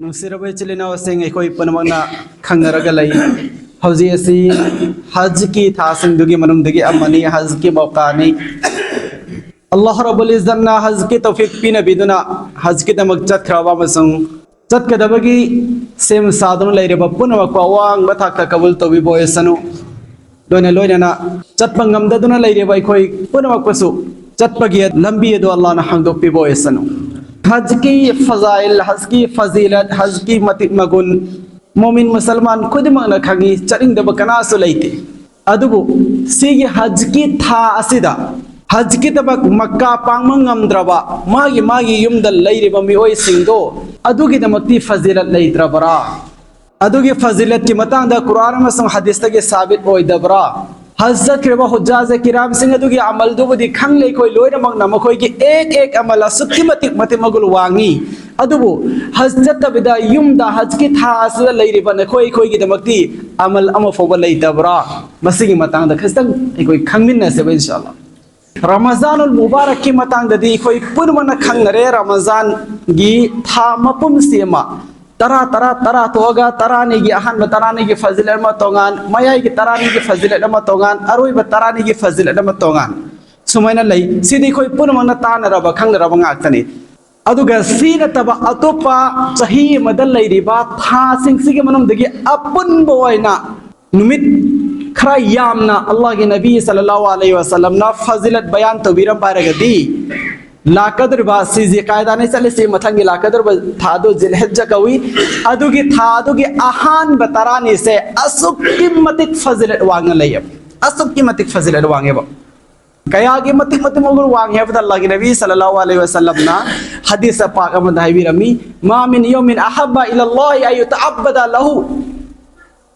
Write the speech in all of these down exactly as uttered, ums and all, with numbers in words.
ꯅꯨꯡꯁꯤꯔꯕ ꯏꯆꯤꯜ ꯏꯅꯥꯎꯁꯤꯡ, ꯑꯩꯈꯣꯏ ꯄꯨꯝꯅꯃꯛꯅ ꯈꯪꯅꯔꯒ ꯂꯩ, ꯍꯧꯖꯤꯛ ꯑꯁꯤ ꯍꯖꯀꯤ ꯊꯥꯁꯤꯡꯗꯨꯒꯤ ꯃꯅꯨꯡꯗꯒꯤ ꯑꯃꯅꯤ, ꯍꯖꯀꯤ ꯃꯧꯀꯥꯅꯤ꯫ ꯑꯜꯂꯥꯍ ꯔꯕꯨꯜ ꯏꯖꯠꯅ ꯍꯖꯀꯤ ꯇꯧꯐꯤꯛ ꯄꯤꯅꯕꯤꯗꯨꯅ ꯍꯖꯀꯤꯗꯃꯛ ꯆꯠꯈ꯭ꯔꯕ ꯑꯃꯁꯨꯡ ꯆꯠꯀꯗꯕꯒꯤ ꯁꯦꯝ ꯁꯥꯗꯨꯅ ꯂꯩꯔꯤꯕ ꯄꯨꯝꯅꯃꯛꯄꯨ ꯑꯋꯥꯡꯕ ꯊꯥꯛꯇ ꯀꯕꯨꯜ ꯇꯧꯕꯤꯕ ꯑꯣꯏꯁꯅꯨ꯫ ꯂꯣꯏꯅ ꯂꯣꯏꯅꯅ ꯆꯠꯄ ꯉꯝꯗꯗꯨꯅ ꯂꯩꯔꯤꯕ ꯑꯩꯈꯣꯏ ꯄꯨꯝꯅꯃꯛꯄꯨꯁꯨ ꯆꯠꯄꯒꯤ ꯂꯝꯕꯤ ꯑꯗꯨ ꯑꯜꯂꯥꯍꯅ ꯍꯥꯡꯗꯣꯛꯄꯤꯕ ꯑꯣꯏꯁꯅꯨ꯫ ꯍꯖꯀꯤ ꯐꯖꯥꯏꯜ, ꯍꯖꯀꯤ ꯐꯖꯤꯂꯠ, ꯍꯖꯀꯤ ꯃꯇꯤꯛ ꯃꯒꯨꯟ ꯃꯣꯃꯤꯟ ꯃꯨꯁꯜꯃꯥꯟ ꯈꯨꯗꯤꯡꯃꯛꯅ ꯈꯪꯏ, ꯆꯠꯅꯤꯡꯗꯕ ꯀꯅꯥꯁꯨ ꯂꯩꯇꯦ꯫ ꯑꯗꯨꯕꯨ ꯁꯤꯒꯤ ꯍꯖꯀꯤ ꯊꯥ ꯑꯁꯤꯗ ꯍꯖꯀꯤꯗꯃꯛ ꯃꯛꯀꯥ ꯄꯥꯡꯕ ꯉꯝꯗ꯭ꯔꯕ ꯃꯥꯒꯤ ꯃꯥꯒꯤ ꯌꯨꯝꯗ ꯂꯩꯔꯤꯕ ꯃꯤꯑꯣꯏꯁꯤꯡꯗꯣ, ꯑꯗꯨꯒꯤꯗꯃꯛꯇꯤ ꯐꯖꯤꯂꯠ ꯂꯩꯇ꯭ꯔꯕ꯭ꯔꯥ? ꯑꯗꯨꯒꯤ ꯐꯖꯤꯂꯠꯀꯤ ꯃꯇꯥꯡꯗ ꯀꯨꯔꯥꯟ ꯑꯃꯁꯨꯡ ꯍꯗꯤꯁꯇꯒꯤ ꯁꯥꯕꯤꯠ ꯑꯣꯏꯗꯕ꯭ꯔꯥ? ꯍꯖ ꯆꯠꯈ꯭ꯔꯤꯕ ꯍꯨꯖꯖꯥꯖ ꯀꯤꯔꯥꯝꯁꯤꯡ ꯑꯗꯨꯒꯤ ꯑꯃꯜꯗꯨꯕꯨꯗꯤ ꯈꯪꯂꯦ ꯑꯩꯈꯣꯏ ꯂꯣꯏꯅꯃꯛꯅ, ꯃꯈꯣꯏꯒꯤ ꯑꯦꯛ ꯑꯦꯛ ꯑꯃꯜ ꯑꯁꯨꯛꯀꯤ ꯃꯇꯤꯛ ꯃꯇꯤꯛ ꯃꯒꯨꯟ ꯋꯥꯡꯉꯤ꯫ ꯑꯗꯨꯕꯨ ꯍꯖ ꯆꯠꯇꯕꯤꯗ ꯌꯨꯝꯗ ꯍꯖꯀꯤ ꯊꯥ ꯑꯁꯤꯗ ꯂꯩꯔꯤꯕ ꯅꯈꯣꯏ ꯑꯩꯈꯣꯏꯒꯤꯗꯃꯛꯇꯤ ꯑꯃꯜ ꯑꯃ ꯐꯥꯎꯕ ꯂꯩꯇꯕ꯭ꯔꯥ? ꯃꯁꯤꯒꯤ ꯃꯇꯥꯡꯗ ꯈꯖꯤꯛꯇꯪ ꯑꯩꯈꯣꯏ ꯈꯪꯃꯤꯟꯅꯁꯦꯕ, ꯏꯟꯁꯥ ꯑꯜꯂꯥꯍ꯫ ꯔꯃꯖꯥꯅꯨꯜ ꯃꯨꯕꯥꯔꯛꯀꯤ ꯃꯇꯥꯡꯗꯗꯤ ꯑꯩꯈꯣꯏ ꯄꯨꯝꯅꯃꯛꯅ ꯈꯪꯅꯔꯦ꯫ ꯔꯃꯖꯥꯟꯒꯤ ꯊꯥ ꯃꯄꯨꯝꯁꯤ ꯑꯃ, ꯇꯔꯥ, ꯇꯔꯥ, ꯇꯔꯥ ꯊꯣꯛꯑꯒ ꯇꯔꯥꯅꯤꯒꯤ, ꯑꯍꯥꯟꯕ ꯇꯔꯥꯅꯤꯒꯤ ꯐꯖꯤꯂꯠ ꯑꯃ ꯇꯣꯉꯥꯟ, ꯃꯌꯥꯏꯒꯤ ꯇꯔꯥꯅꯤꯒꯤ ꯐꯖꯤꯂꯠ ꯑꯃ ꯇꯣꯉꯥꯟ, ꯑꯔꯣꯏꯕ ꯇꯔꯥꯅꯤꯒꯤ ꯐꯖꯤꯂꯠ ꯑꯃ ꯇꯣꯉꯥꯟ, ꯁꯨꯃꯥꯏꯅ ꯂꯩ꯫ ꯁꯤꯗꯤ ꯑꯩꯈꯣꯏ ꯄꯨꯝꯅꯃꯛꯅ ꯇꯥꯟꯅꯔꯕ, ꯈꯪꯅꯔꯕ ꯉꯥꯛꯇꯅꯤ꯫ ꯑꯗꯨꯒ ꯁꯤ ꯅꯠꯇꯕ ꯑꯇꯣꯞꯄ ꯆꯍꯤ ꯑꯃꯗ ꯂꯩꯔꯤꯕ ꯊꯥꯁꯤꯡꯁꯤꯒꯤ ꯃꯅꯨꯡꯗꯒꯤ ꯑꯄꯨꯟꯕ ꯑꯣꯏꯅ ꯅꯨꯃꯤꯠ ꯈꯔ ꯌꯥꯝꯅ ꯑꯜꯂꯥꯍꯒꯤ ꯅꯕꯤ ꯁꯜꯂꯜꯂꯥꯍꯨ ꯑꯂꯩꯍꯤ ꯋꯁꯜꯂꯝꯅ ꯐꯖꯤꯂꯠ ꯕꯌꯥꯟ ꯇꯧꯕꯤꯔꯝꯕ ꯍꯥꯏꯔꯒꯗꯤ, ꯂꯥꯛꯀꯗꯧꯔꯤꯕ ꯁꯤꯖꯤ ꯀꯥꯏꯗꯥꯅ ꯆꯠꯂꯤꯁꯤ, ꯃꯊꯪꯒꯤ ꯂꯥꯛꯀꯗꯧꯔꯤꯕ ꯊꯥ ꯑꯗꯨ ꯖꯤꯜꯍꯤꯖ꯭ꯖ ꯀꯧꯏ꯫ ꯑꯗꯨꯒꯤ ꯊꯥ ꯑꯗꯨꯒꯤ ꯑꯍꯥꯟꯕ ꯇꯔꯥꯅꯤꯁꯦ ꯑꯁꯨꯛꯀꯤ ꯃꯇꯤꯛ ꯐꯖꯤꯂꯠ ꯋꯥꯡꯅ ꯂꯩꯌꯦꯕ, ꯑꯁꯨꯛꯀꯤ ꯃꯇꯤꯛ ꯐꯖꯤꯂꯠ ꯋꯥꯡꯉꯦꯕ꯫ ꯀꯌꯥꯒꯤ ꯃꯇꯤꯛ ꯃꯇꯤꯛ ꯃꯒꯨꯟ ꯋꯥꯡꯉꯦ ꯍꯥꯏꯕꯗ ꯑꯜꯂꯥꯍꯒꯤ ꯅꯕꯤ ꯁꯜꯂꯜꯂꯥꯍꯨ ꯑꯂꯩꯍꯤ ꯋꯁꯜꯂꯝꯅ ꯍꯗꯤꯁ ꯄꯥꯛ ꯑꯃꯗ ꯍꯥꯏꯕꯤꯔꯝꯃꯤ, "ꯃꯥ ꯃꯤꯟ ꯌꯧꯃꯤꯟ ꯑꯍꯥꯕ ꯏꯂꯜꯂꯥꯍꯤ ꯑꯟ ꯌꯨꯇꯥꯑꯕꯕꯗ ꯂꯍꯨ",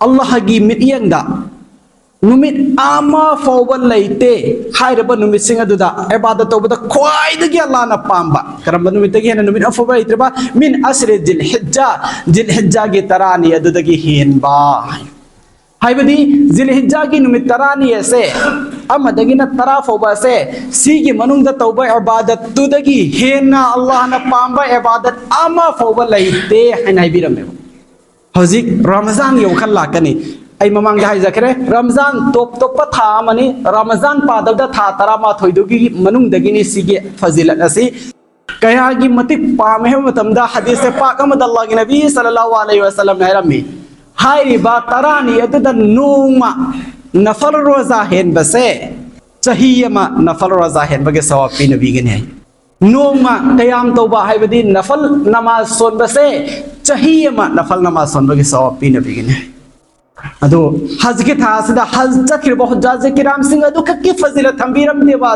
ꯑꯜꯂꯥꯍꯒꯤ ꯃꯤꯠꯌꯦꯡꯗ ꯅꯨꯃꯤꯠ ꯑꯃ ꯐꯥꯎꯕ ꯂꯩꯇꯦ ꯍꯥꯏꯔꯤꯕ ꯅꯨꯃꯤꯠꯁꯤꯡ ꯑꯗꯨꯗ ꯏꯕꯥꯗꯠ ꯇꯧꯕꯗ ꯈ꯭ꯋꯥꯏꯗꯒꯤ ꯑꯜꯂꯥꯍꯅ ꯄꯥꯝꯕ꯫ ꯀꯔꯝꯕ ꯅꯨꯃꯤꯠꯇꯒꯤ ꯍꯦꯟꯅ ꯅꯨꯃꯤꯠ ꯑꯃ ꯐꯥꯎꯕ ꯂꯩꯇ꯭ꯔꯤꯕ? "ꯃꯤꯟ ꯑꯁ꯭ꯔꯤ ꯖꯤꯜꯍꯤꯖ꯭ꯖꯥ", ꯖꯤꯜꯍꯤꯖ꯭ꯖꯥꯒꯤ ꯇꯔꯥꯅꯤ ꯑꯗꯨꯗꯒꯤ ꯍꯦꯟꯕ꯫ ꯍꯥꯏꯕꯗꯤ ꯖꯤꯜꯍꯤꯖ꯭ꯖꯥꯒꯤ ꯅꯨꯃꯤꯠ ꯇꯔꯥꯅꯤ ꯑꯁꯦ ꯑꯃꯗꯒꯤꯅ ꯇꯔꯥ ꯐꯥꯎꯕ ꯑꯁꯦ, ꯁꯤꯒꯤ ꯃꯅꯨꯡꯗ ꯇꯧꯕ ꯏꯕꯥꯗꯠꯇꯨꯗꯒꯤ ꯍꯦꯟꯅ ꯑꯜꯂꯥꯍꯅ ꯄꯥꯝꯕ ꯏꯕꯥꯗꯠ ꯑꯃ ꯐꯥꯎꯕ ꯂꯩꯇꯦ ꯍꯥꯏꯅ ꯍꯥꯏꯕꯤꯔꯝꯃꯦꯕ꯫ ꯍꯧꯖꯤꯛ ꯔꯃꯖꯥꯟꯒꯤ ꯋꯥꯈꯜ ꯂꯥꯛꯀꯅꯤ꯫ ꯑꯩ ꯃꯃꯥꯡꯗ ꯍꯥꯏꯖꯈ꯭ꯔꯦ, ꯔꯃꯖꯥꯟ ꯇꯣꯞ ꯇꯣꯞꯄ ꯊꯥ ꯑꯃꯅꯤ꯫ ꯔꯃꯖꯥꯟ ꯄꯥꯗꯕꯗ ꯊꯥ ꯇꯔꯥꯃꯥꯊꯣꯏꯗꯨꯒꯤ ꯃꯅꯨꯡꯗꯒꯤꯅꯤ ꯁꯤꯒꯤ ꯐꯖꯤꯂꯠ ꯑꯁꯤ꯫ ꯀꯌꯥꯒꯤ ꯃꯇꯤꯛ ꯄꯥꯝꯃꯦ ꯍꯥꯏꯕ ꯃꯇꯝꯗ, ꯍꯗꯤꯁ ꯄꯥꯛ ꯑꯃꯗ ꯑꯜꯂꯥꯍꯒꯤ ꯅꯕꯤ ꯁꯜꯂꯜꯂꯥꯍꯨ ꯑꯂꯩꯍꯤ ꯋꯥꯁꯜꯂꯝꯅ ꯍꯥꯏꯔꯝꯃꯤ, ꯍꯥꯏꯔꯤꯕ ꯇꯔꯥꯅꯤ ꯑꯗꯨꯗ ꯅꯣꯡꯃ ꯅꯐꯜ ꯔꯣꯖꯥ ꯍꯦꯟꯕꯁꯦ ꯆꯍꯤ ꯑꯃ ꯅꯐꯜ ꯔꯣꯖꯥ ꯍꯦꯟꯕꯒꯤ ꯁꯋꯥꯕ ꯄꯤꯅꯕꯤꯒꯅꯤ ꯍꯥꯏ꯫ ꯅꯣꯡꯃ ꯀꯌꯥꯝ ꯇꯧꯕ ꯍꯥꯏꯕꯗꯤ ꯅꯐꯜ ꯅꯃꯥꯖ ꯁꯣꯟꯕꯁꯦ ꯆꯍꯤ ꯑꯃ ꯅꯐꯜ ꯅꯃꯥꯖ ꯁꯣꯟꯕꯒꯤ ꯁꯋꯥꯕ ꯄꯤꯅꯕꯤꯒꯅꯤ ꯍꯥꯏ꯫ ꯑꯗꯣ ꯍꯖꯀꯤ ꯊꯥ ꯑꯁꯤꯗ ꯍꯖ ꯆꯠꯈ꯭ꯔꯤꯕ ꯍꯨꯖꯖꯥꯖ ꯀꯤꯔꯥꯝꯁꯤꯡ ꯑꯗꯨ ꯈꯛꯀꯤ ꯐꯖꯤꯂꯠ ꯊꯝꯕꯤꯔꯝꯗꯦꯕ꯫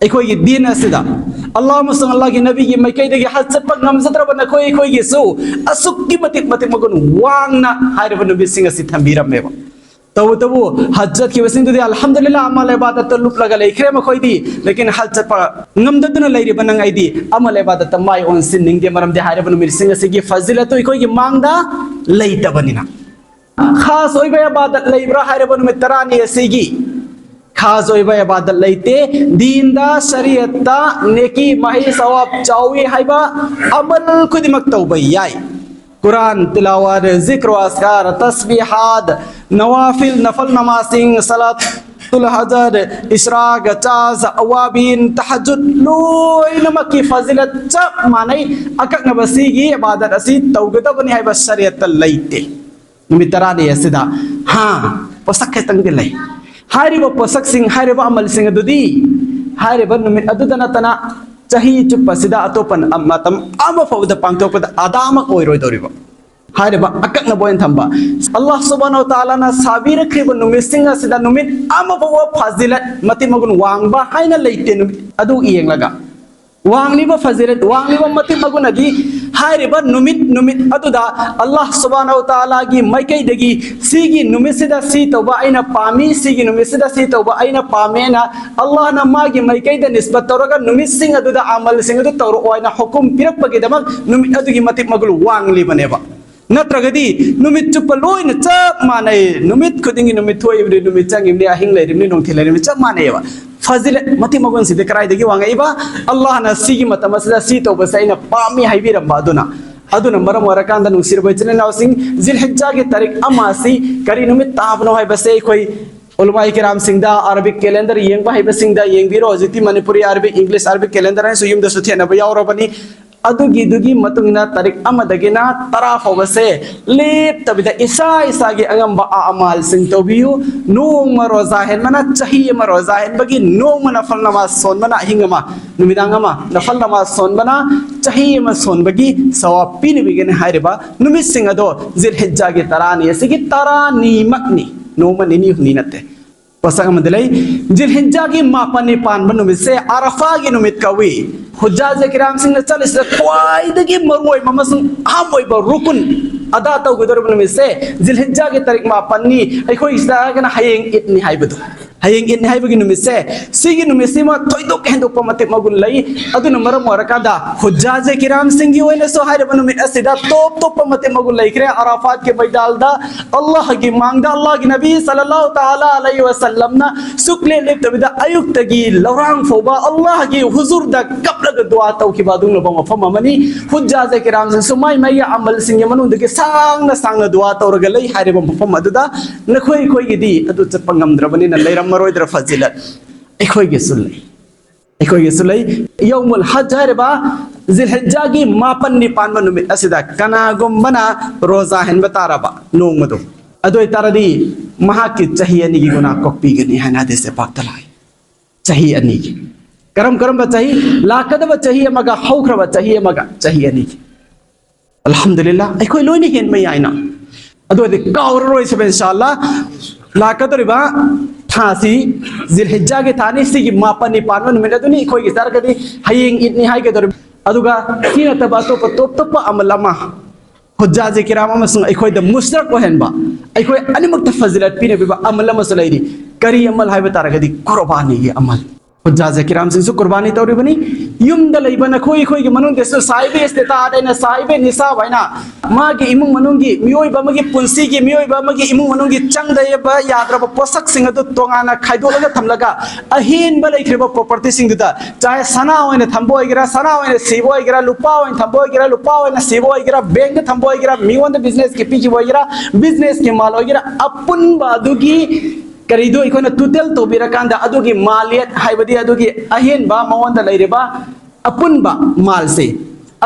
ꯑꯩꯈꯣꯏꯒꯤ ꯗꯤꯟ ꯑꯁꯤꯗ ꯑꯜꯂꯥꯍ ꯑꯃꯁꯨꯡ ꯑꯜꯂꯥꯍꯒꯤ ꯅꯕꯤꯒꯤ ꯃꯥꯏꯀꯩꯗꯒꯤ ꯍꯖ ꯆꯠꯄ ꯉꯝꯖꯗ꯭ꯔꯕ ꯅꯈꯣꯏ ꯑꯩꯈꯣꯏꯒꯤꯁꯨ ꯑꯁꯨꯛꯀꯤ ꯃꯇꯤꯛ ꯃꯇꯤꯛ ꯃꯒꯨꯟ ꯋꯥꯡꯅ ꯍꯥꯏꯔꯤꯕ ꯅꯨꯃꯤꯠꯁꯤꯡ ꯑꯁꯤ ꯊꯝꯕꯤꯔꯝꯃꯦꯕ꯫ ꯇꯧꯕꯇꯕꯨ ꯍꯖ ꯆꯠꯈꯤꯕꯁꯤꯡꯗꯨꯗꯤ ꯑꯜꯍꯝꯗꯨꯂꯤꯜꯂꯥ ꯑꯃꯜ ꯏꯕꯥꯗꯠꯇ ꯂꯨꯞꯂꯒ ꯂꯩꯈ꯭ꯔꯦ ꯃꯈꯣꯏꯗꯤ꯫ ꯂꯦꯀꯤꯟ ꯍꯖ ꯆꯠꯄ ꯉꯝꯗꯗꯨꯅ ꯂꯩꯔꯤꯕ ꯅꯪ ꯑꯩꯗꯤ ꯑꯃꯜ ꯏꯕꯥꯗꯠꯇ ꯃꯥꯏ ꯑꯣꯟꯁꯤꯟꯅꯤꯡꯗꯦ, ꯃꯔꯝꯗꯤ ꯍꯥꯏꯔꯤꯕ ꯅꯨꯃꯤꯠꯁꯤꯡ ꯑꯁꯤꯒꯤ ꯐꯖꯤꯂꯠꯇꯨ ꯑꯩꯈꯣꯏꯒꯤ ꯃꯥꯡꯗ ꯂꯩꯇꯕꯅꯤꯅ꯫ ꯈꯥꯁ ꯑꯣꯏꯕ ꯏꯕꯥꯗꯠ ꯂꯩꯕ꯭ꯔꯥ ꯍꯥꯏꯔꯤꯕ ꯅꯨꯃꯤꯠ ꯇꯔꯥꯅꯤ ꯑꯁꯤꯒꯤ? ꯈꯥꯁ ꯑꯣꯏꯕ ꯏꯕꯥꯗꯠ ꯂꯩꯇꯦ꯫ ꯗꯤꯟꯗ, ꯁꯔꯤꯌꯠꯇ ꯅꯦꯀꯤ, ꯃꯍꯩ, ꯁꯋꯥꯕ ꯆꯥꯎꯏ ꯍꯥꯏꯕ ꯑꯃꯜ ꯈꯨꯗꯤꯡꯃꯛ ꯇꯧꯕ ꯌꯥꯏ꯫ ꯀꯨꯔꯥꯟ ꯇꯤꯂꯥꯋꯥꯠ, ꯖꯤꯀ꯭ꯔ, ꯑꯁꯀꯥꯔ, ꯇꯁꯕꯤꯍꯥꯠ, ꯅꯋꯥꯐꯤꯜ, ꯅꯐꯜ ꯅꯃꯥꯖꯁꯤꯡ, ꯁꯂꯥꯇꯨꯜ ꯍꯖꯔ, ꯏꯁ꯭ꯔꯥꯛ, ꯆꯥꯖ, ꯑꯋꯥꯕꯤꯟ, ꯇꯍꯖꯨꯗ, ꯂꯣꯏꯅꯃꯛꯀꯤ ꯐꯖꯤꯂꯠ ꯆꯞ ꯃꯥꯟꯅꯩ꯫ ꯑꯀꯛꯅꯕ ꯁꯤꯒꯤ ꯏꯕꯥꯗꯠ ꯑꯁꯤ ꯇꯧꯒꯗꯕꯅꯤ ꯍꯥꯏꯕ ꯁꯔꯤꯌꯠꯇ ꯂꯩꯇꯦ꯫ ꯅꯨꯃꯤꯠ ꯇꯔꯥꯅꯤ ꯑꯁꯤꯗ, ꯍꯥ, ꯄꯣꯠꯁꯛ ꯈꯤꯇꯪꯗꯤ ꯂꯩ꯫ ꯍꯥꯏꯔꯤꯕ ꯄꯣꯠꯁꯛꯁꯤꯡ, ꯍꯥꯏꯔꯤꯕ ꯑꯃꯜꯁꯤꯡ ꯑꯗꯨꯗꯤ ꯍꯥꯏꯔꯤꯕ ꯅꯨꯃꯤꯠ ꯑꯗꯨꯗ ꯅꯠꯇꯅ ꯆꯍꯤ ꯆꯨꯞꯄꯁꯤꯗ ꯑꯇꯣꯞꯄ ꯃꯇꯝ ꯑꯃ ꯐꯥꯎꯕꯗ ꯄꯥꯡꯊꯣꯛꯄꯗ ꯑꯗꯥꯃꯛ ꯑꯣꯏꯔꯣꯏꯗꯧꯔꯤꯕ꯫ ꯍꯥꯏꯔꯤꯕ ꯑꯀꯛꯅꯕ ꯑꯣꯏꯅ ꯊꯝꯕ, ꯑꯜꯂꯥꯍ ꯁꯨꯕꯍꯥꯅꯍꯨ ꯋ ꯇꯥꯂꯥꯅ ꯁꯥꯕꯤꯔꯛꯈ꯭ꯔꯤꯕ ꯅꯨꯃꯤꯠꯁꯤꯡ ꯑꯁꯤꯗ ꯅꯨꯃꯤꯠ ꯑꯃ ꯐꯥꯎꯕ ꯐꯖꯤꯂꯠ, ꯃꯇꯤꯛ ꯃꯒꯨꯟ ꯋꯥꯡꯕ ꯍꯥꯏꯅ ꯂꯩꯇꯦ꯫ ꯅꯨꯃꯤꯠ ꯑꯗꯨ ꯌꯦꯡꯂꯒ ꯋꯥꯡꯂꯤꯕ ꯐꯖꯤꯂꯠ, ꯋꯥꯡꯂꯤꯕ ꯃꯇꯤꯛ ꯃꯒꯨꯟ ꯑꯗꯤ ꯍꯥꯏꯔꯤꯕ ꯅꯨꯃꯤꯠ, ꯅꯨꯃꯤꯠ ꯑꯗꯨꯗ ꯑꯜꯂꯥꯍ ꯁꯨꯕꯍꯥꯅꯍꯨ ꯋ ꯇꯥꯂꯥꯒꯤ ꯃꯥꯏꯀꯩꯗꯒꯤ ꯁꯤꯒꯤ ꯅꯨꯃꯤꯠꯁꯤꯗ ꯁꯤ ꯇꯧꯕ ꯑꯩꯅ ꯄꯥꯝꯃꯤ, ꯁꯤꯒꯤ ꯅꯨꯃꯤꯠꯁꯤꯗ ꯁꯤ ꯇꯧꯕ ꯑꯩꯅ ꯄꯥꯝꯃꯦꯅ ꯑꯜꯂꯥꯍꯅ ꯃꯥꯒꯤ ꯃꯥꯏꯀꯩꯗ ꯅꯤꯁꯕꯠ ꯇꯧꯔꯒ ꯅꯨꯃꯤꯠꯁꯤꯡ ꯑꯗꯨꯗ ꯑꯃꯜꯁꯤꯡ ꯑꯗꯨ ꯇꯧꯔꯛꯑꯣ ꯍꯥꯏꯅ ꯍꯨꯀꯨꯝ ꯄꯤꯔꯛꯄꯒꯤꯗꯃꯛ ꯅꯨꯃꯤꯠ ꯑꯗꯨꯒꯤ ꯃꯇꯤꯛ ꯃꯒꯨꯟ ꯋꯥꯡꯂꯤꯕꯅꯦꯕ꯫ ꯅꯠꯇ꯭ꯔꯒꯗꯤ ꯅꯨꯃꯤꯠ ꯆꯨꯞꯄ ꯂꯣꯏꯅ ꯆꯞ ꯃꯥꯟꯅꯩ, ꯅꯨꯃꯤꯠ ꯈꯨꯗꯤꯡꯒꯤ ꯅꯨꯃꯤꯠ ꯊꯣꯛꯏꯕꯅꯤ, ꯅꯨꯃꯤꯠ ꯆꯪꯉꯤꯕꯅꯤ, ꯑꯍꯤꯡ ꯂꯩꯔꯤꯕꯅꯤ, ꯅꯨꯡꯊꯤꯜ ꯂꯩꯔꯤꯕꯅꯤ, ꯆꯞ ꯃꯥꯟꯅꯩꯑꯕ꯫ ꯐꯖꯤꯂꯠ ꯃꯇꯤꯛ ꯃꯒꯨꯟꯁꯤꯗꯤ ꯀꯗꯥꯏꯗꯒꯤ ꯋꯥꯡꯉꯛꯏꯕ? ꯑꯜꯂꯥꯍꯅ ꯁꯤꯒꯤ ꯃꯇꯝ ꯑꯁꯤꯗ ꯁꯤ ꯇꯧꯕꯁꯦ ꯑꯩꯅ ꯄꯥꯝꯃꯤ ꯍꯥꯏꯕꯤꯔꯝꯕ ꯑꯗꯨꯅ꯫ ꯑꯗꯨꯅ ꯃꯔꯝ ꯑꯣꯏꯔꯀꯥꯟꯗ, ꯅꯨꯡꯁꯤꯔꯕ ꯏꯆꯤꯟ ꯏꯅꯥꯎꯁꯤꯡ, ꯖꯤꯜꯍꯤꯖꯥꯒꯤ ꯇꯥꯔꯤꯛ ꯑꯃ ꯑꯁꯤ ꯀꯔꯤ ꯅꯨꯃꯤꯠ ꯇꯥꯕꯅꯣ ꯍꯥꯏꯕꯁꯦ ꯑꯩꯈꯣꯏ ꯎꯂꯃꯥꯏ ꯀꯤꯔꯥꯝꯁꯤꯡꯗ, ꯑꯔꯕꯤꯛ ꯀꯦꯂꯦꯟꯗꯔ ꯌꯦꯡꯕ ꯍꯩꯕꯁꯤꯡꯗ ꯌꯦꯡꯕꯤꯔꯣ꯫ ꯍꯧꯖꯤꯛꯇꯤ Manipuri, Arabic, English, Arabic calendar ꯍꯥꯏꯅꯁꯨ ꯌꯨꯝꯗꯁꯨ ꯊꯦꯠꯅꯕ ꯌꯥꯎꯔꯕꯅꯤ꯫ ꯑꯗꯨꯒꯤꯗꯨꯒꯤ ꯃꯇꯨꯡ ꯏꯟꯅ ꯇꯥꯔꯤꯛ ꯑꯃꯗꯒꯤꯅ ꯇꯔꯥ ꯐꯥꯎꯕꯁꯦ ꯂꯦꯞꯇꯕꯤꯗ ꯏꯁꯥ ꯏꯁꯥꯒꯤ ꯑꯉꯝꯕ ꯑꯃꯥꯜꯁꯤꯡ ꯇꯧꯕꯤꯌꯨ꯫ ꯅꯣꯡꯃ ꯔꯣꯖꯥ ꯍꯦꯟꯕꯅ ꯆꯍꯤ ꯑꯃ ꯔꯣꯖꯥ ꯍꯦꯟꯕꯒꯤ, ꯅꯣꯡꯃ ꯅꯐꯜ ꯅꯃꯥꯖ ꯁꯣꯟꯕꯅ ꯑꯍꯤꯡ ꯑꯃ, ꯅꯨꯃꯤꯗꯥꯡ ꯑꯃ ꯅꯐꯜ ꯅꯃꯥꯖ ꯁꯣꯟꯕꯅ ꯆꯍꯤ ꯑꯃ ꯁꯣꯟꯕꯒꯤ ꯁꯋꯥꯕ ꯄꯤꯅꯕꯤꯒꯅꯤ ꯍꯥꯏꯔꯤꯕ ꯅꯨꯃꯤꯠꯁꯤꯡ ꯑꯗꯣ ꯖꯤꯜꯍꯤꯖꯥꯒꯤ ꯇꯔꯥꯅꯤ ꯑꯁꯤꯒꯤ ꯇꯔꯥꯅꯤꯃꯛꯅꯤ, ꯅꯣꯡꯃ ꯅꯤꯅꯤ ꯍꯨꯝꯅꯤ ꯅꯠꯇꯦ꯫ ꯋꯥꯁꯛ ꯑꯃꯗꯤ ꯂꯩ, ꯖꯤꯜꯍꯤꯖꯥꯒꯤ ꯃꯥꯄꯟꯅꯤ ꯄꯥꯟꯕ ꯅꯨꯃꯤꯠꯁꯦ ꯑꯔꯐꯥꯒꯤ ꯅꯨꯃꯤꯠ ꯀꯧꯏ꯫ ꯍꯨꯖꯥꯖꯦ ꯀꯤꯔꯥꯝꯁꯤꯡꯅ ꯆꯠꯂꯤꯁꯤꯗ ꯈ꯭ꯋꯥꯏꯗꯒꯤ ꯃꯔꯨꯑꯣꯏꯕ ꯑꯃꯁꯨꯡ ꯑꯍꯝ ꯑꯣꯏꯕ ꯔꯨꯀꯨꯟ ꯑꯗꯥ ꯇꯧꯒꯗꯧꯔꯤꯕ ꯅꯨꯃꯤꯠꯁꯦ ꯖꯤꯜꯍꯤꯖꯥꯒꯤ ꯇꯥꯔꯤꯛ ꯃꯥꯄꯟꯅꯤ, ꯑꯩꯈꯣꯏ ꯁꯤꯗ ꯍꯥꯏꯔꯒꯅ ꯍꯌꯦꯡ ꯏꯗꯅꯤ ꯍꯥꯏꯕꯗꯣ꯫ ꯍꯌꯦꯡ ꯏꯗꯅꯤ ꯍꯥꯏꯕꯒꯤ ꯅꯨꯃꯤꯠꯁꯦ, ꯁꯤꯒꯤ ꯅꯨꯃꯤꯠꯁꯤꯃ ꯊꯣꯏꯗꯣꯛ ꯍꯦꯟꯗꯣꯛꯄ ꯃꯇꯤꯛ ꯃꯒꯨꯟ ꯂꯩ꯫ ꯑꯗꯨꯅ ꯃꯔꯝ ꯑꯣꯏꯔꯀꯥꯟꯗ ꯍꯨꯖꯥꯖꯦ ꯀꯤꯔꯥꯝꯁꯤꯡꯒꯤ ꯑꯣꯏꯅꯁꯨ ꯍꯥꯏꯔꯤꯕ ꯅꯨꯃꯤꯠ ꯑꯁꯤꯗ ꯇꯣꯞ ꯇꯣꯞꯄ ꯃꯇꯤꯛ ꯃꯒꯨꯟ ꯂꯩꯈ꯭ꯔꯦ꯫ ꯑꯔꯥꯐꯥꯠꯀꯤ ꯃꯩꯗꯥꯜꯗ ꯑꯜꯂꯥꯍꯒꯤ ꯃꯥꯡꯗ, ꯑꯜꯂꯥꯍꯒꯤ ꯅꯕꯤ ꯁꯜꯂꯜꯂꯥꯍꯨ ꯇꯥꯂꯥ ꯑꯂꯩꯍꯤ ꯋꯁꯜꯂꯝꯅ ꯁꯨꯛꯂꯦꯞ ꯂꯦꯞꯇꯕꯤꯗ ꯑꯌꯨꯛꯇꯒꯤ ꯂꯧꯔꯥꯡ ꯐꯥꯎꯕ ꯑꯜꯂꯥꯍꯒꯤ ꯍꯨꯖꯨꯔꯗ ꯀꯞꯂꯒ ꯗꯨꯋꯥ ꯇꯧꯈꯤꯕ ꯑꯗꯨꯒꯨꯝꯂꯕ ꯃꯐꯝ ꯑꯃꯅꯤ꯫ ꯍꯨꯖꯥꯖꯦ ꯀꯤꯔꯥꯝꯁꯤꯡꯁꯨ ꯃꯥꯏ ꯃꯥꯏꯒꯤ ꯑꯃꯜꯁꯤꯡꯒꯤ ꯃꯅꯨꯡꯗꯒꯤ ꯁꯥꯡꯅ ꯁꯥꯡꯅ ꯗꯨꯋꯥ ꯇꯧꯔꯒ ꯂꯩ ꯍꯥꯏꯔꯤꯕ ꯃꯐꯝ ꯑꯗꯨꯗ꯫ ꯅꯈꯣꯏ ꯑꯩꯈꯣꯏꯒꯤꯗꯤ ꯑꯗꯨ ꯆꯠꯄ ꯉꯝꯗ꯭ꯔꯕꯅꯤꯅ ꯂꯩꯔꯝꯃꯔꯣꯏꯗ꯭ꯔ ꯐꯖꯤꯂꯠ? ꯑꯩꯈꯣꯏꯒꯤꯁꯨ ꯂꯩ꯫ ꯑꯩꯈꯣꯏꯒꯤꯁꯨ ꯂꯩ꯫ ꯌꯧꯃꯨꯜ ꯍꯖ ꯍꯥꯏꯔꯤꯕ ꯖꯤꯜꯍꯤꯖꯥꯒꯤ ꯃꯥꯄꯟꯅꯤ ꯄꯥꯟꯕ ꯅꯨꯃꯤꯠ ꯑꯁꯤꯗ ꯀꯅꯥꯒꯨꯝꯕꯅ ꯔꯣꯖꯥ ꯍꯦꯟꯕ ꯇꯥꯔꯕ ꯅꯣꯡꯃꯗꯣ, ꯑꯗꯨ ꯑꯣꯏꯇꯥꯔꯗꯤ ꯃꯍꯥꯛꯀꯤ ꯆꯍꯤ ꯑꯅꯤꯒꯤ ꯒꯨꯅꯥ ꯀꯣꯛꯄꯤꯒꯅꯤ ꯍꯥꯏꯅ ꯍꯗꯤꯁꯁꯦ ꯄꯥꯛꯇ ꯂꯥꯛꯏ꯫ ꯆꯍꯤ ꯑꯅꯤꯒꯤ꯫ ꯀꯔꯝ ꯀꯔꯝꯕ ꯆꯍꯤ? ꯂꯥꯛꯀꯗꯕ ꯆꯍꯤ ꯑꯃꯒ, ꯍꯧꯈ꯭ꯔꯕ ꯆꯍꯤ ꯑꯃꯒ, ꯆꯍꯤ ꯑꯅꯤꯒꯤ꯫ ꯑꯜꯍꯝꯗꯨꯂꯤꯜꯂꯥ, ꯑꯩꯈꯣꯏ ꯂꯣꯏꯅ ꯍꯦꯟꯕ ꯌꯥꯏꯅ꯫ ꯑꯗꯨ ꯑꯣꯏꯔꯗꯤ ꯀꯥꯎꯔꯔꯣꯏꯁꯦꯕ, ꯏꯟꯁꯥ ꯑꯜꯂꯥ꯫ ꯂꯥꯛꯀꯗꯧꯔꯤꯕ ꯊꯥꯁꯤ ꯖꯤꯜꯍꯤꯖꯥꯒꯤ ꯊꯥꯅꯤ, ꯁꯤꯒꯤ ꯃꯥꯄꯟꯅꯤ ꯄꯥꯟꯕ ꯅꯨꯃꯤꯠ ꯑꯗꯨꯅꯤ꯫ ꯑꯩꯈꯣꯏꯒꯤ ꯆꯥꯔꯒꯗꯤ ꯍꯌꯦꯡ ꯏꯗꯅꯤ ꯍꯥꯏꯒꯗꯧꯔꯤꯕ꯫ ꯑꯗꯨꯒ ꯁꯤ ꯅꯠꯇꯕ ꯑꯇꯣꯞꯄ ꯇꯣꯞ ꯇꯣꯞꯄ ꯑꯃꯜ ꯑꯃ, ꯍꯨꯖꯥꯖꯦ ꯀꯤꯔꯥꯝ ꯑꯃꯁꯨꯡ ꯑꯩꯈꯣꯏꯗ ꯃꯨꯁꯇꯔꯛ ꯑꯣꯏꯍꯟꯕ, ꯑꯩꯈꯣꯏ ꯑꯅꯤꯃꯛꯇ ꯐꯖꯤꯂꯠ ꯄꯤꯅꯕꯤꯕ ꯑꯃꯜ ꯑꯃꯁꯨ ꯂꯩꯔꯤ꯫ ꯀꯔꯤ ꯑꯃꯜ ꯍꯥꯏꯕ ꯇꯥꯔꯒꯗꯤ ꯀꯨꯔꯕꯥꯅꯤꯒꯤ ꯑꯃꯜ꯫ ꯍꯨꯖꯥꯖꯦ ꯀꯤꯔꯥꯝꯁꯤꯡꯁꯨ ꯀꯨꯔꯕꯥꯅꯤ ꯇꯧꯔꯤꯕꯅꯤ꯫ ꯌꯨꯝꯗ ꯂꯩꯕ ꯅꯈꯣꯏ ꯑꯩꯈꯣꯏꯒꯤ ꯃꯅꯨꯡꯗꯁꯨ ꯁꯥꯏꯕ ꯏꯁꯇꯦꯇꯥꯠ ꯑꯩꯅ ꯁꯥꯏꯕ ꯅꯤꯁꯥꯕ ꯍꯥꯏꯅ ꯃꯥꯒꯤ ꯏꯃꯨꯡ ꯃꯅꯨꯡꯒꯤ ꯃꯤꯑꯣꯏꯕ ꯑꯃꯒꯤ ꯄꯨꯟꯁꯤꯒꯤ, ꯃꯤꯑꯣꯏꯕ ꯑꯃꯒꯤ ꯏꯃꯨꯡ ꯃꯅꯨꯡꯒꯤ ꯆꯪꯗꯕ ꯌꯥꯗ꯭ꯔꯕ ꯄꯣꯠꯁꯛꯁꯤꯡ ꯑꯗꯨ ꯇꯣꯉꯥꯟꯅ ꯈꯥꯏꯗꯣꯛꯂꯒ ꯊꯝꯂꯒ ꯑꯍꯦꯟꯕ ꯂꯩꯈ꯭ꯔꯤꯕ ꯄ꯭ꯔꯣꯄꯔꯇꯤꯁꯤꯡꯗꯨꯗ, ꯆꯥꯍꯦ ꯁꯅꯥ ꯑꯣꯏꯅ ꯊꯝꯕ ꯑꯣꯏꯒꯦꯔꯥ, ꯁꯅꯥ ꯑꯣꯏꯅ ꯁꯤꯕ ꯑꯣꯏꯒꯦꯔꯥ, ꯂꯨꯄꯥ ꯑꯣꯏꯅ ꯊꯝꯕ ꯑꯣꯏꯒꯦꯔꯥ, ꯂꯨꯄꯥ ꯑꯣꯏꯅ ꯁꯤꯕ ꯑꯣꯏꯒꯦꯔꯥ, ꯕꯦꯡꯗ ꯊꯝꯕ ꯑꯣꯏꯒꯦꯔꯥ, ꯃꯤꯉꯣꯟꯗ ꯕꯤꯖꯤꯅꯦꯁꯀꯤ ꯄꯤꯈꯤꯕ ꯑꯣꯏꯒꯦꯔꯥ, ꯕꯤꯖꯤꯅꯦꯁꯀꯤ ꯃꯥꯜ ꯑꯣꯏꯒꯦꯔꯥ, ꯑꯄꯨꯟꯕ ꯑꯗꯨꯒꯤ ꯀꯔꯤꯗꯣ ꯑꯩꯈꯣꯏꯅ ꯇꯣꯇꯦꯜ ꯇꯧꯕꯤꯔꯀꯥꯟꯗ ꯑꯗꯨꯒꯤ ꯃꯥꯂꯤꯌꯠ ꯍꯥꯏꯕꯗꯤ ꯑꯗꯨꯒꯤ ꯑꯍꯦꯟꯕ ꯃꯉꯣꯟꯗ ꯂꯩꯔꯤꯕ ꯑꯄꯨꯟꯕ ꯃꯥꯜꯁꯦ,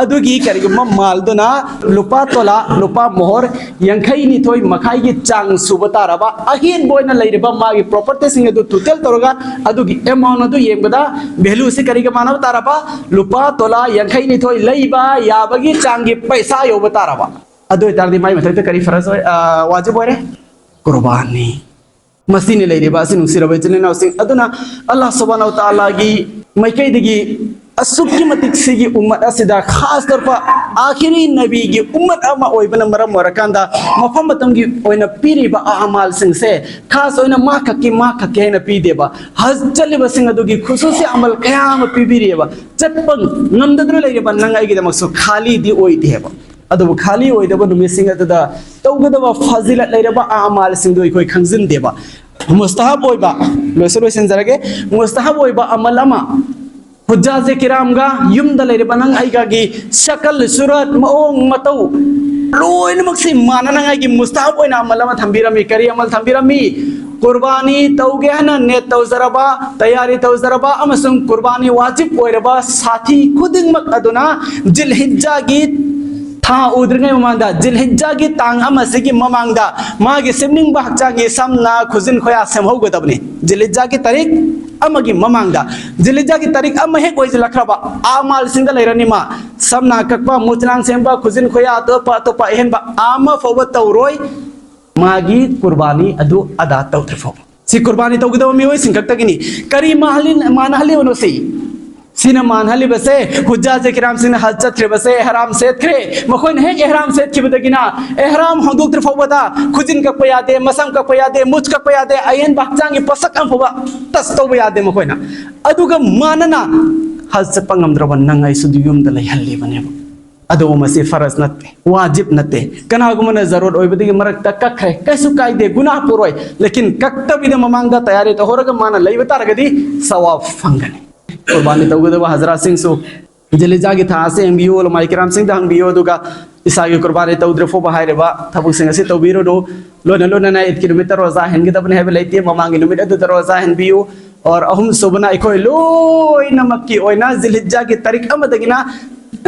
ꯑꯗꯨꯒꯤ ꯀꯔꯤꯒꯨꯝꯕ ꯃꯥꯜꯗꯨꯅ ꯂꯨꯄꯥ ꯇꯣꯂꯥ, ꯂꯨꯄꯥ ꯃꯣꯍꯣꯔ ꯌꯥꯡꯈꯩ ꯅꯤꯊꯣꯏ ꯃꯈꯥꯏꯒꯤ ꯆꯥꯡ ꯁꯨꯕ ꯇꯥꯔꯕ, ꯑꯍꯦꯟꯕ ꯑꯣꯏꯅ ꯂꯩꯔꯤꯕ ꯃꯥꯒꯤ ꯄ꯭ꯔꯣꯄꯔꯇꯤꯁꯤꯡ ꯑꯗꯨ ꯇꯣꯇꯦꯜ ꯇꯧꯔꯒ ꯑꯗꯨꯒꯤ ꯑꯦꯃꯥꯎꯟ ꯑꯗꯨ ꯌꯦꯡꯕꯗ ꯚꯦꯂꯨꯁꯤ ꯀꯔꯤꯒ ꯃꯥꯟꯅꯕ ꯇꯥꯔꯕ? ꯂꯨꯄꯥ ꯇꯣꯂꯥ ꯌꯥꯡꯈꯩ ꯅꯤꯊꯣꯏ ꯂꯩꯕ ꯌꯥꯕꯒꯤ ꯆꯥꯡꯒꯤ ꯄꯩꯁꯥ ꯌꯧꯕ ꯇꯥꯔꯕ꯫ ꯑꯗꯨ ꯑꯣꯏꯇꯥꯔꯗꯤ ꯃꯥꯏ ꯃꯊꯛꯇ ꯀꯔꯤ ꯐꯔꯖ ꯑꯣꯏ, ꯑ, ꯋꯥꯖꯤꯕ ꯑꯣꯏꯔꯦ? ꯀꯨꯔꯕꯥꯅꯤ꯫ ꯃꯁꯤꯅꯤ ꯂꯩꯔꯤꯕ ꯑꯁꯤ ꯅꯨꯡꯁꯤꯔꯕ ꯏꯆꯤꯜ ꯏꯅꯥꯎꯁꯤꯡ꯫ ꯑꯗꯨꯅ ꯑꯜꯂꯥꯍ ꯁꯨꯕꯍꯥꯅꯍꯨ ꯋ ꯇꯥꯂꯥꯒꯤ ꯃꯥꯏꯀꯩꯗꯒꯤ ꯑꯁꯨꯛꯀꯤ ꯃꯇꯤꯛ ꯁꯤꯒꯤ ꯎꯝꯃꯠ ꯑꯁꯤꯗ ꯈꯥꯁ ꯇꯧꯔꯛꯄ ꯑꯥꯈꯤꯔꯤ ꯅꯕꯤꯒꯤ ꯎꯝꯃꯠ ꯑꯃ ꯑꯣꯏꯕꯅ ꯃꯔꯝ ꯑꯣꯏꯔꯀꯥꯟꯗ ꯃꯐꯝ ꯃꯇꯝꯒꯤ ꯑꯣꯏꯅ ꯄꯤꯔꯤꯕ ꯑꯃꯥꯜꯁꯤꯡꯁꯦ ꯈꯥꯁ ꯑꯣꯏꯅ ꯃꯥ ꯈꯛꯀꯤ, ꯃꯥ ꯈꯛꯀꯤ ꯍꯥꯏꯅ ꯄꯤꯗꯦꯕ꯫ ꯍꯖ ꯆꯠꯂꯤꯕꯁꯤꯡ ꯑꯗꯨꯒꯤ ꯈꯨꯁꯨꯁꯤ ꯑꯃꯜ ꯀꯌꯥ ꯑꯃ ꯄꯤꯕꯤꯔꯤꯑꯕ꯫ ꯆꯠꯄ ꯉꯝꯗꯗꯨꯅ ꯂꯩꯔꯤꯕ ꯅꯪ ꯑꯩꯒꯤꯗꯃꯛꯁꯨ ꯈꯥꯂꯤꯗꯤ ꯑꯣꯏꯗꯦꯕ꯫ ꯑꯗꯨꯕꯨ ꯈꯥꯂꯤ ꯑꯣꯏꯗꯕ ꯅꯨꯃꯤꯠꯁꯤꯡ ꯑꯗꯨꯗ ꯇꯧꯒꯗꯕ ꯐꯖꯤꯂꯠ ꯂꯩꯔꯕ ꯑꯃꯥꯜꯁꯤꯡꯗꯨ ꯑꯩꯈꯣꯏ ꯈꯪꯖꯤꯟꯗꯦꯕ꯫ ꯃꯨꯁꯇꯍꯕ ꯑꯣꯏꯕ, ꯂꯣꯏꯁꯨ ꯂꯣꯏꯁꯤꯟꯖꯔꯒꯦ, ꯃꯨꯁꯇꯍꯕ ꯑꯣꯏꯕ ꯑꯃꯜ ꯑꯃ ꯍꯨꯖꯥꯖꯦ ꯀꯤꯔꯥꯝꯒ ꯌꯨꯝꯗ ꯂꯩꯔꯤꯕ ꯅꯪ ꯑꯩꯒꯒꯤ ꯁꯀꯜ ꯁꯨꯔꯠ, ꯃꯑꯣꯡ ꯃꯇꯧ ꯂꯣꯏꯅꯃꯛꯁꯤ ꯃꯥꯟꯅꯅꯉꯥꯏꯒꯤ ꯃꯨꯁꯇꯍꯕ ꯑꯣꯏꯅ ꯑꯃꯜ ꯑꯃ ꯊꯝꯕꯤꯔꯝꯃꯤ꯫ ꯀꯔꯤ ꯑꯃꯜ ꯊꯝꯕꯤꯔꯝꯃꯤ? ꯀꯨꯔꯕꯥꯅꯤ ꯇꯧꯒꯦ ꯍꯥꯏꯅ ꯅꯦꯠ ꯇꯧꯖꯔꯕ, ꯇꯌꯥꯔꯤ ꯇꯧꯖꯔꯕ ꯑꯃꯁꯨꯡ ꯀꯨꯔꯕꯥꯅꯤ ꯋꯥꯖꯤꯕ ꯑꯣꯏꯔꯕ ꯁꯥꯊꯤ ꯈꯨꯗꯤꯡꯃꯛ ꯑꯗꯨꯅ ꯖꯤꯜꯍꯤꯖꯥꯒꯤ ꯊꯥ ꯎꯗ꯭ꯔꯤꯉꯩ ꯃꯃꯥꯡꯗ, ꯖꯤꯜꯍꯤꯖꯥꯒꯤ ꯇꯥꯡ ꯑꯃꯁꯤꯒꯤ ꯃꯃꯥꯡꯗ ꯃꯥꯒꯤ ꯁꯦꯝꯅꯤꯡꯕ ꯍꯛꯆꯥꯡꯒꯤ ꯁꯝꯅ ꯈꯨꯖꯤꯟ ꯈꯣꯌꯥ ꯁꯦꯝꯍꯧꯒꯗꯕꯅꯤ꯫ ꯖꯤꯜꯍꯤꯖꯥꯒꯤ ꯇꯥꯔꯤꯛ ꯑꯃꯒꯤ ꯃꯃꯥꯡꯗ, ꯖꯤꯜꯍꯤꯖꯥꯒꯤ ꯇꯥꯔꯤꯛ ꯑꯃ ꯍꯦꯛ ꯑꯣꯏꯁꯤꯜꯂꯛꯈ꯭ꯔꯕ, ꯑꯃꯥꯜꯁꯤꯡꯗ ꯂꯩꯔꯅꯤ ꯃꯥ꯫ ꯁꯝꯅ ꯀꯛꯄ, ꯃꯨꯆꯅꯥꯡ ꯁꯦꯝꯕ, ꯈꯨꯖꯤꯟ ꯈꯣꯌꯥ ꯑꯇꯣꯞꯄ ꯑꯇꯣꯞꯄ ꯑꯍꯦꯟꯕ ꯑꯃ ꯐꯥꯎꯕ ꯇꯧꯔꯣꯏ꯫ ꯃꯥꯒꯤ ꯀꯨꯔꯕꯥꯅꯤ ꯑꯗꯨ ꯑꯗꯥ ꯇꯧꯗ꯭ꯔꯤ ꯐꯥꯎꯕ꯫ ꯁꯤ ꯀꯨꯔꯕꯥꯅꯤ ꯇꯧꯒꯗꯕ ꯃꯤꯑꯣꯏꯁꯤꯡ ꯈꯛꯇꯒꯤꯅꯤ꯫ ꯀꯔꯤ ꯃꯥꯍꯜꯂꯤ-, ꯃꯥꯟꯅꯍꯜꯂꯤꯕꯅꯣ ꯁꯤ? ꯁꯤꯅ ꯃꯥꯟꯍꯜꯂꯤꯕꯁꯦ, ꯍꯨꯖꯥꯖꯦ ꯀꯤꯔꯥꯝꯁꯤꯡꯅ ꯍꯖ ꯆꯠꯈ꯭ꯔꯤꯕꯁꯦ ꯑꯦꯍꯔꯥꯝ ꯁꯦꯠꯈ꯭ꯔꯦ꯫ ꯃꯈꯣꯏꯅ ꯍꯦꯛ ꯑꯦꯍꯔꯥꯝ ꯁꯦꯠꯈꯤꯕꯗꯒꯤꯅ ꯑꯦꯍꯔꯥꯝ ꯍꯣꯡꯗꯣꯛꯇ꯭ꯔꯤ ꯐꯥꯎꯕꯗ ꯈꯨꯖꯤꯟ ꯀꯛꯄ ꯌꯥꯗꯦ, ꯃꯁꯝ ꯀꯛꯄ ꯌꯥꯗꯦ, ꯃꯨꯠ ꯀꯛꯄ ꯌꯥꯗꯦ, ꯑꯍꯦꯟꯕ ꯍꯛꯆꯥꯡꯒꯤ ꯄꯣꯠꯁꯛ ꯑꯃ ꯐꯥꯎꯕ ꯇꯁ ꯇꯧꯕ ꯌꯥꯗꯦ ꯃꯈꯣꯏꯅ꯫ ꯑꯗꯨꯒ ꯃꯥꯟꯅꯅ ꯍꯖ ꯆꯠꯄ ꯉꯝꯗ꯭ꯔꯕ ꯅꯪ ꯑꯩꯁꯨ ꯌꯨꯝꯗ ꯂꯩꯍꯜꯂꯤꯕꯅꯦꯕ꯫ ꯑꯗꯨꯕꯨ ꯃꯁꯤ ꯐꯔꯖ ꯅꯠꯇꯦ, ꯋꯥꯖꯤꯕ ꯅꯠꯇꯦ꯫ ꯀꯅꯥꯒꯨꯝꯕꯅ ꯖꯔꯨꯔꯠ ꯑꯣꯏꯕꯗꯒꯤ ꯃꯔꯛꯇ ꯀꯛꯈ꯭ꯔꯦ, ꯀꯩꯁꯨ ꯀꯥꯏꯗꯦ, ꯒꯨꯅꯥꯍ ꯄꯨꯔꯣꯏ꯫ ꯂꯦꯀꯤꯟ ꯀꯛꯇꯕꯤꯗ ꯃꯃꯥꯡꯗ ꯇꯌꯥꯔꯤ ꯇꯧꯍꯧꯔꯒ ꯃꯥꯅ ꯂꯩꯕ ꯇꯥꯔꯒꯗꯤ ꯁꯋꯥꯕ ꯐꯪꯒꯅꯤ꯫ ꯀꯨꯔꯕꯥꯅꯤ ꯇꯧꯒꯗꯕ ꯍꯖꯔꯥꯠꯁꯤꯡꯁꯨ ꯖꯤꯂꯤꯖꯥꯒꯤ ꯊꯥ ꯑꯁꯤ ꯌꯦꯡꯕꯤꯌꯨ, ꯎꯂꯃꯥꯏ ꯀꯤꯔꯥꯝꯁꯤꯡꯗ ꯍꯪꯕꯤꯌꯨ, ꯑꯗꯨꯒ ꯏꯁꯥꯒꯤ ꯀꯨꯔꯕꯥꯅꯤ ꯇꯧꯗ꯭ꯔꯤ ꯐꯥꯎꯕ ꯍꯥꯏꯔꯤꯕ ꯊꯕꯛꯁꯤꯡ ꯑꯁꯤ ꯇꯧꯕꯤꯔꯨꯅꯨ꯫ ꯂꯣꯟꯅ ꯂꯣꯟꯅꯅ ꯏꯗꯀꯤ ꯅꯨꯃꯤꯠꯇ ꯔꯣꯖꯥ ꯍꯦꯟꯒꯗꯕꯅꯤ ꯍꯥꯏꯕ ꯂꯩꯇꯦ, ꯃꯃꯥꯡꯒꯤ ꯅꯨꯃꯤꯠ ꯑꯗꯨꯗ ꯔꯣꯖꯥ ꯍꯦꯟꯕꯤꯌꯨ꯫ ꯑꯣꯔ ꯑꯍꯨꯝ ꯁꯨꯕꯅ ꯑꯩꯈꯣꯏ ꯂꯣꯏꯅꯃꯛꯀꯤ ꯑꯣꯏꯅ ꯖꯤꯂꯤꯖꯥꯒꯤ ꯇꯥꯔꯤꯛ ꯑꯃꯗꯒꯤꯅ,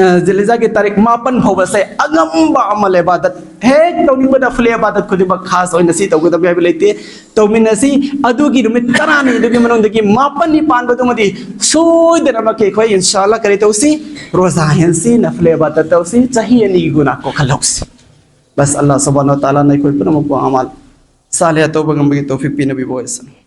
ꯑ, ꯖꯤꯂꯤꯖꯥꯒꯤ ꯇꯥꯔꯤꯛ ꯃꯥꯄꯟ ꯐꯥꯎꯕꯁꯦ ꯑꯉꯝꯕ ꯑꯃ ꯏꯕꯥꯗꯠ, ꯍꯦꯛ ꯇꯧꯅꯤꯡꯕꯗ ꯐꯨꯂꯦ ꯏꯕꯥꯗꯠ ꯈꯨꯗꯤꯡꯃꯛ ꯈꯥꯁ ꯑꯣꯏꯅ ꯁꯤ ꯇꯧꯒꯗꯕꯅꯤ ꯍꯥꯏꯕ ꯂꯩꯇꯦ꯫ ꯇꯧꯃꯤꯟꯅꯁꯤ꯫ ꯑꯗꯨꯒꯤ ꯅꯨꯃꯤꯠ ꯇꯔꯥꯅꯤ ꯑꯗꯨꯒꯤ ꯃꯅꯨꯡꯗꯒꯤ ꯃꯥꯄꯟꯅꯤ ꯄꯥꯟꯕꯗꯨꯃꯗꯤ ꯁꯣꯏꯗꯅꯃꯛꯀꯤ ꯑꯩꯈꯣꯏ ꯏꯟꯁꯥ ꯑꯜꯂꯥ ꯀꯔꯤ ꯇꯧꯁꯤ? ꯔꯣꯖꯥ ꯍꯦꯟꯁꯤ, ꯅꯐꯂꯦ ꯏꯕꯥꯗꯠ ꯇꯧꯁꯤ, ꯆꯍꯤ ꯑꯅꯤꯒꯤ ꯒꯨꯅꯥ ꯀꯣꯛꯍꯜꯍꯧꯁꯤ꯫ ꯕꯁ ꯑꯜꯂꯥ ꯁꯨꯕꯍꯥꯅꯍꯨ ꯋ ꯇꯥꯂꯥꯅ ꯑꯩꯈꯣꯏ ꯄꯨꯝꯅꯃꯛꯄꯨ ꯑꯃꯥꯜ ꯁꯥꯂꯦꯍ ꯇꯧꯕ ꯉꯝꯕꯒꯤ ꯇꯧꯐꯤꯛ ꯄꯤꯅꯕꯤꯕ ꯑꯣꯏꯁꯅꯨ꯫